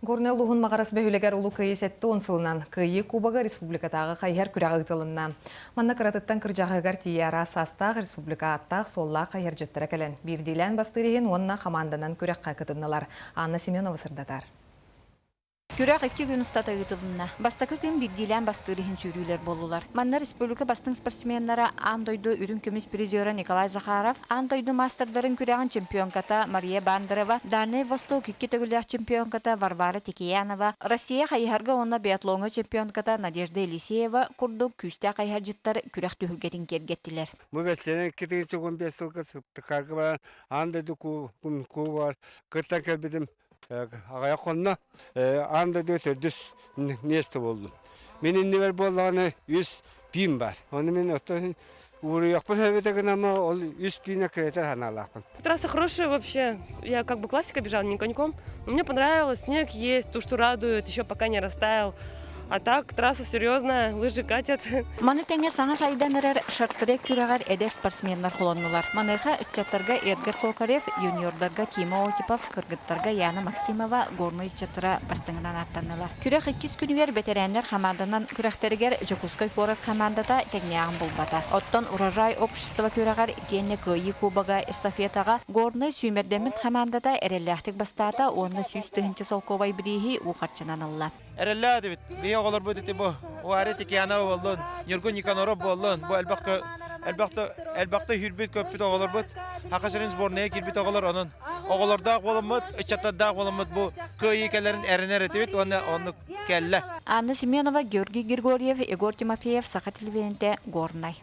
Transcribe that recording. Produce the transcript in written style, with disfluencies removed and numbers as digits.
Горнай улууһун Маҕарас бөһүөлэгэр Улуу Кыайыы 70 сылынан Кыайыы Кубога республикатааҕы хайыһар күрэҕэ ыытылынна. Манна кыратыттан кырдьаҕаһыгар тиийэ араас саастаах республика ааттаах-суоллаах хайыһардьыттара кэлэн, биирдиилээн бастыыр иһин уонна хамаанданан күрэххэ кытыннылар. Анна Семенова сырдатар. Күрэх икки күн устата ыытылынна. Бастакы күн биирдиилээн бастыыр иһин сүүрүүлэр буоллулар. Манна республика бастыҥ спортсменнара аан дойду үрүҥ көмүс призера Николай Захаров, аан дойду маастардарын күрэҕин чемпионката Мария Бандерова, Дальнай Восток икки төгүллээх чемпионката Варвара Текеянова, Россия хайыһарга уонна биатлоҥҥа чемпионката Надежда Елисеева курдук күүстээх хайыһардьыттар күрэх түһүлгэтин киэргэттилэр. Бу бэстиэнэн 2015 сылга сыптыкарга баран аан дойду кубогар кыттан кэлбитим. Аҕыйах хонно аан дойду төрдүс миэстэ буоллум. Мин иннибэр буоллаҕына үс пиин бар. Ону мин оттон уруйуохпун эбитэ гынама ол үс пиинэ кыратар санаалаахпын. Трасса хорошая вообще. Я как бы классика бежала, не коньком. Но мне понравилось, снег есть, то, что радует, еще пока не растаял. А так, трасса серьезная, лыжи катят. Маны тэҥэ саҥа сайдан эрэр шорт-трек күрэҕэр эдэр спортсменнар холоннулар. Маныаха ыччаттарга Эдгар Кокарев, юниордарга Тима Осипов, кыргыттарга Яна Максимова горнай ыччаттара бастыҥынан ааттаннылар. Күрэх иккис күнүгэр бэтэрээннэр хамаанданан күрэхтэригэр Дьокуускай куорат хамаандата тэҥнээҕин булбата. Оттон Урожай общество күрэҕэр итиэннэ Кыайыы Кубога эстафетаҕа Горнай сүүмэрдэммит хамаандата эрэллээхтик бастаата уонна 100 тыһыынча солкуобай бирииһи уу харчынан ылла. Эрэллээх этибит. Биһи оҕолорбут ити бу Уари Тикянова буоллун, Ньургун Никаноров буоллун, бу элбэх элбэхтэ элбэхтэ сүүрбүт-көппүт оҕолорбут, Саха сирин сборнайа киирбит оҕолор онон оҕолордоох буоламмыт, ыччаттардаах буоламмыт бу кыайыы кэлэрин эрэнэр этибит уонна оннук кэллэ. Анна Семенова, Георгий Григорьев, Егор Тимофеев, Саха телевидениетэ, Горнай.